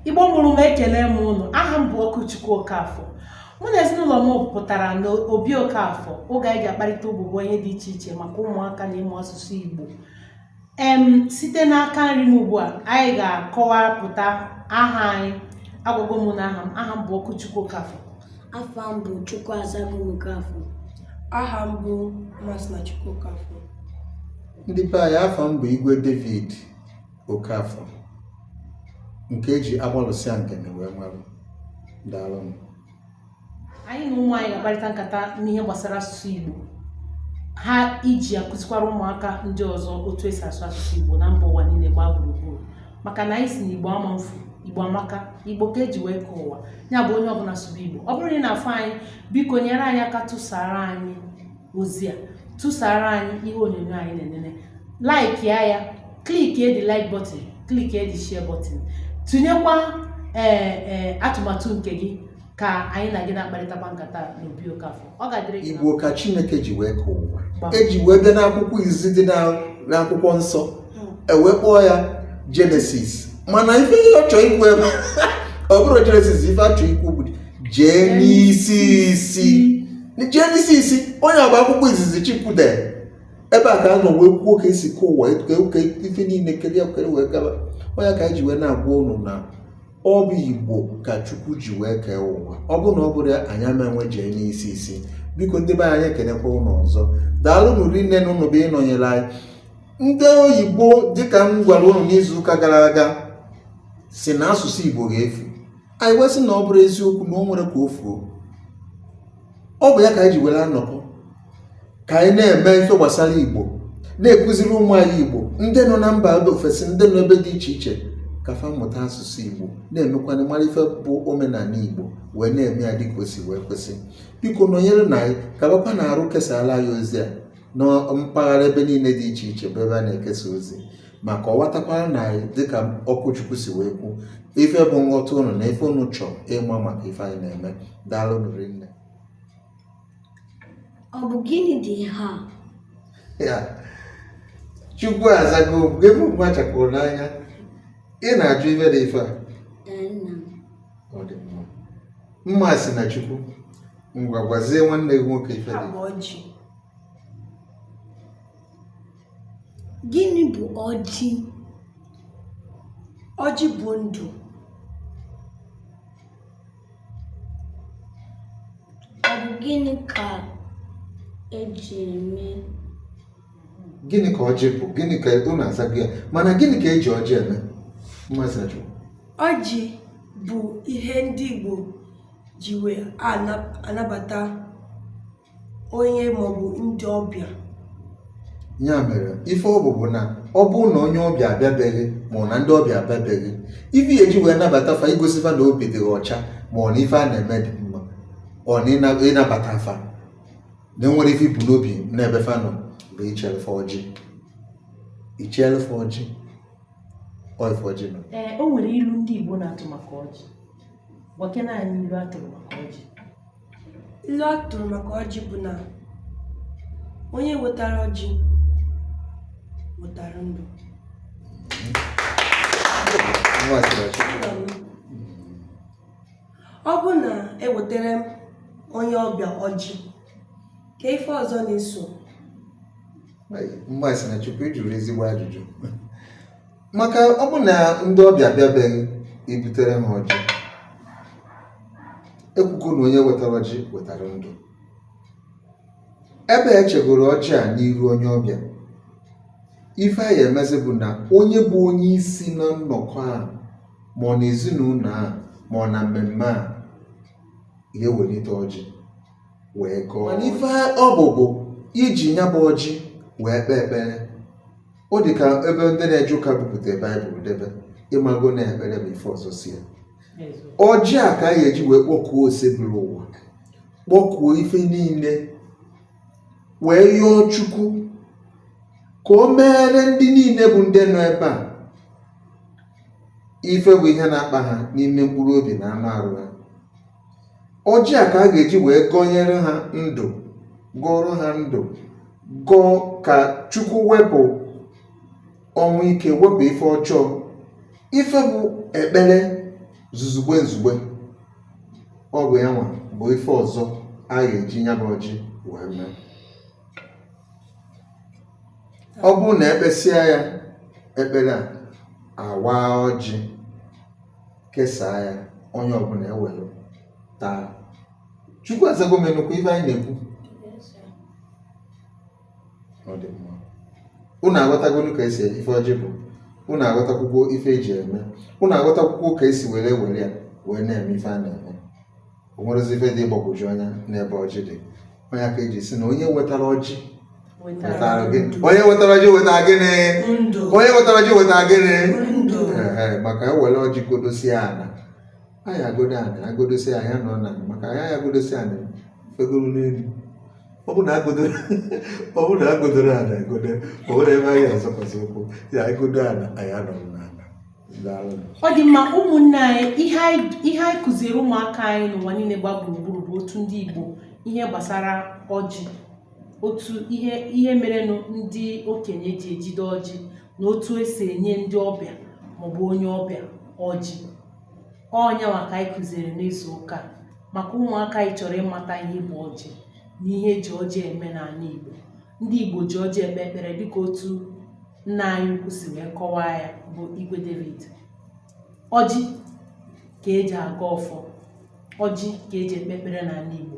Igbo mụrụ m, ekele m ụnụ. Aha m bụ Ọkụchukwu Okafọ. Mụ na ezinụlọ m pụtara n'Obi Okafọ oge anyị ji akparịta ụbụbọ ihe dị iche iche maka ụmụaka na ịmụ asụsụ Igbo. Site n'aka nri m ugbu a, anyị ga-akọwapụta aha anyị. Agwago m na aha m bụ Ọkụchukwu Okafọ. Afa m bụ Chukwuazago Okafọ. Aha m bụ Mmasinachukwu Okafọ. Ndị be anyị, afa m bụ Igwe David Okafọ, nke eji agbalụsịa ngene wee marụ. Daalụ m. Anyị na ụmụ anyị ga-akparịta nkata n'ihe gbasara asụsụ Igbo, ha iji akụzikwara ụmụaka ndị ọzọ otu esi asụ asụsụ Igbo na mba ụwa niile gbaa gburugburu, maka na anyị si na Igbo ama mfu, Igbo amaka, Igbo ka eji wee kee ụwa. Ya bụ, onye ọbụla sụba Igbo. Ọ bụrụ na ị na-afụ anyị, biko nyere anyị aka tụsara anyị ozi a, tụsara anyị ihe onyonyo anyị na-enene, like ya, clickie the like button, clickie the share button, tụnyekwa ee atụmatụ nke gị ka anyị na gị na-akparịtakwa nkata n'Obi Okafọ. Ọ ga-adịrị gị na Igbo ka Chineke ji wee kee ụwa. Gbam. Eji wee bịa n'akwụkwọ izizi dị n'akwụkwọ nsọ, ewee kpọọ ya Genesis, mana ife ọ chọọ ikwu ebe ọ bụrụ Genesis, ife a chọọ ikwu bụ jee n'isi isi, jee n'isi isi. Onye agba akwụkwọ izizi Chukwu dere ebe a ka a nọ wee kwuo ka esi kee ụwa, ka ife niile kere ya kere wee gaba. Onye ka anyị ji wee na-agwa ụnụ na ọ bụ Igbo ka Chukwu ji wee kee ụwa. Ọ bụ na ọ bụrụ ya, anyị ama enwe jee n'isi isi. Biko, ndị be anyị, ekenekwa ụnụ ọzọ. Daalụ nụ rinne na ụnụ bụ ịnọnyere anyị. Ndị oyibo, dịka m gwara ụnụ n'izuụka gara aga, si na asụsụ Igbo ga-efu. Anyị wee sị na ọ bụrụ eziokwu na o nwere ka o fuo. Ọ bụ ya ka anyị ji were anọkọ ka anyị na-eme ife gbasara Igbo, na-ekụziri ụmụ anyị Igbo ndị nọ na mba ofesi, ndị nọ ebe dị iche iche, ka fa mụta asụsụ Igbo, na-emekwana mara ife bụ omenala Igbo, wee na-eme ya dịka o si wee kwesị. Biko nọnyere na anyị, ka bakwa na arụ kesara anyị ozi a na mpaghara ebe niile dị iche iche bụ ebe a na-ekesa ozi, ma kọwatakwara na anyị dịka Ọkụchukwu si wee kwu ife bụ nghọta ụnụ na ife ụnụ chọọ ịma maka ife anyị na-eme. Daalụ rinne. Ọ bụ gịnị dị ihe a? Ya Chukwu azago ebe nwa chakpụrụ n'anya. Ị na-ajụ ife dị ife a? Ee, nna m. Ọ dị mma. Mma si na Chukwu. Ngwa, gwazie nwanne gị nwoke ife Ha dị. bụ ọjị. Gịnị bụ ọjị? Ọjị bụ ndụ. Ọ bụ gịnị ka eji eme? Gịnị ka ọjị bụ? Gịnị ka ụ na-azago ya, mana gịnị ka eji ọjị eme, Mma si na Chukwu? Ọjị bụ ihe ndị Igbo ji wee anabata onye maọbụ ndị ọbịa. Ya mere, ife ọ bụ bụ na ọ bụrụ na onye ọbịa abịabeghị, ma ọ na ndị ọbịa abịabeghị, ife ya eji wee nabata fa, igosi fa na obi dị ọcha, ma ọ na ife a na-eme dị mma, ọ na ịnabata fa na enwere ife ibu n'obi n'ebe fa nọ, bụ ichere fa ọjị, ichere fa ọjị. Ọ ife ọjị nọ. Ee, o nwere ilu ndị Igbo na-atụ maka ọjị. Gwakena anyị ilu a tụrụ maka ọjị. Ilu a tụrụ maka ọjị bụ na onye wetara ọjị wetara ndụ. Nwa sịrị Chukwu. Ọ bụ na ewetara m onye ọbịa ọjị, ka ife ọzọ na-eso? Mma sị na Chukwu, ị jụrụ ezigbo ajụjụ, maka ọ bụ na ndị ọbịa abịabeghị, ibutere ha ọjị, ekwugo na onye wetara ọjị wetara ndụ. Ebe echegoro ọjị a n'iru onye ọbịa, ife a ya emezi bụ na onye bụ onye isi na nnọkọ a, ma ọ na ezinụlọ a, ma ọ na mmemme a, ga-ewelite ọjị wee gọọ. Mana ife ọ bụ bụ iji ya bụ ọjị wee kpee ekpere. Ọ dị ka ebe ndị na-eje ụka bupụta Baịbụl debe, ịmago na ekpere bụ ife ọzọ si ya. Ọjị a ka a ga-eji wee kpọkuo Osebụrụ ụwa, kpọkuo ife niile, wee yọọ Chukwu ka o meere ndị niile bụ ndị nọ ebe a ife bụ ihe na-akpa ha n'ime mkpụrụ obi na anụ arụ ha. Ọjị a ka a ga-eji wee gọnyere ha ndụ, gọrọ ha ndụ, gọọ ka Chukwu wepụ ọnwụ ike, wepụ ife ọjọọ. Ife bụ ekpere. Zuzugbe nzugbe ọ bụ ya nwa bụ ife ọzọ a ga-eji ya bụ ọjị wee mee. Ọ bụrụ na ekpesịa ya ekpere a, awa ọjị kesaa ya, onye ọbụla ewelu taa. Chukwu azago m nnukwu ife anyị na-ekwu. Ọ dị mma. Unu aghọtagonu ka esi ife ọjị bụ, unu aghọtakwukwo ife eji eme, unu aghọtakwukwo ka esi were were ya wee na-eme ife a na-eme. O nwerezi ife dị ịgbagwoju anya n'ebe ọjị dị. Onye ka eji si na onye wetara ọjị wetara gịnị? Onye wetara ọjị wetara gịnị? Ndụ. Onye wetara ọjị wetara gịnị? Ndụ. Ee, maka ewere ọjị godosie ana, anyị agodo ana, agodosie anyị nọ na, maka anyị agodosie ana fegoro n'elu. Ọ bụ na agodoro, ọ bụ na agodoro ana egodo, o nwere ebe anyị azọkwasị ụkwụ ya agodo ana, anyị anọrọ n'ala. Daalụ. Ọ dị mma, ụmụnne anyị. Ihe anyị kụziri ụmụaka anyị n'ụwa niile gba gburugburu bụ otu ndị Igbo, ihe gbasara ọjị, otu ihe merenụ ndị okenye ji ejide ọjị, na otu esi enye ndị ọbịa maọbụ onye ọbịa ọjị. Ọnyanwa ka anyị kụziri n'izu ụka a, maka ụmụaka anyị chọrọ ịmata ihe bụ ọjị na ihe eji ọjị eme n'ala Igbo. Ndị Igbo ji ọjị ekpe ekpere, dịka otu nna anyị ukwu si wee kọwaa ya, bụ Igwe David. Ọjị ka eji aga ọfọ, ọjị ka eji ekpe ekpere n'ala Igbo.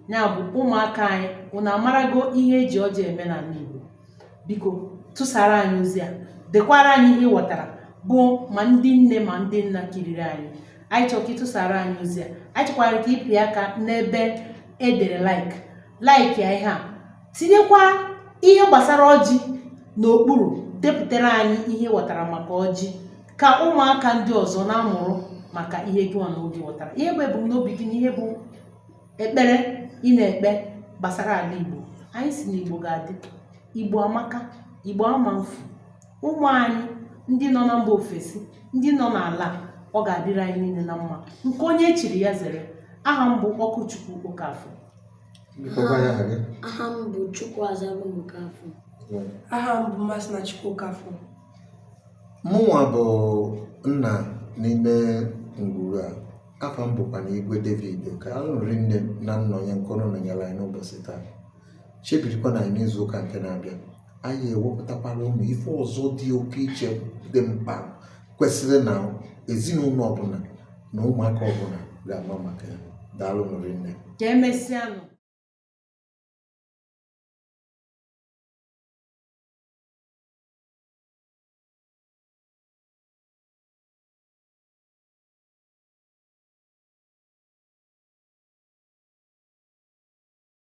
Ya bụ, ụmụaka anyị, unu amarago ihe eji ọjị eme n'ala Igbo. Biko tụsara anyị ozi a, dekwara anyị ihe ị ghọtara, bụ ma ndị nne ma ndị nna kiriri anyị. Anyị chọrọ ka ị tụsara anyị ozi a. Anyị chọkwara ka ịpị aka n'ebe edere like, like ya ihe a, tinyekwa ihe gbasara ọjị n'okpuru, depụtara anyị ihe ị ghọtara maka ọjị, ka ụmụaka ndị ọzọ na-amụrụ maka ihe gị nwa na oge ghọtara, ihe bụ ebumnobi gị na ihe bụ ekpere ị na-ekpe gbasara ala Igbo. Anyị si na Igbo ga-adị. Igbo amaka, Igbo ama mfu. Ụmụ anyị ndị nọ na mba ofesi, ndị nọ n'ala a, ọ ga-adịrị anyị niile na mma. Nke onye echiri ya zere. Aha m bụ Ọkụchukwu Okafọ. Biko gwa ya aha gị. Aha m bụ Chukwuazago Okafọ. Aha m bụ Mmasinachi Okafọ. Mụnwa bụ nna n'ime ngwuru a. Afa m bụkwa na Igwe David. Ka alụrị nne na nnọnye nke ọnụ nọnyere anyị n'ụbọchị taa. Chebirikwa na anyị n'izu ụka nke na-abịa, anyị ewepụtakwara ụmụ ife ọzọ dị oke iche, dị mkpa, kwesịrị na ezinụlọ ọbụla na ụmụaka ọbụla ga-ama maka ya. Daalụ nụrụ nne. Ka emesịanụ.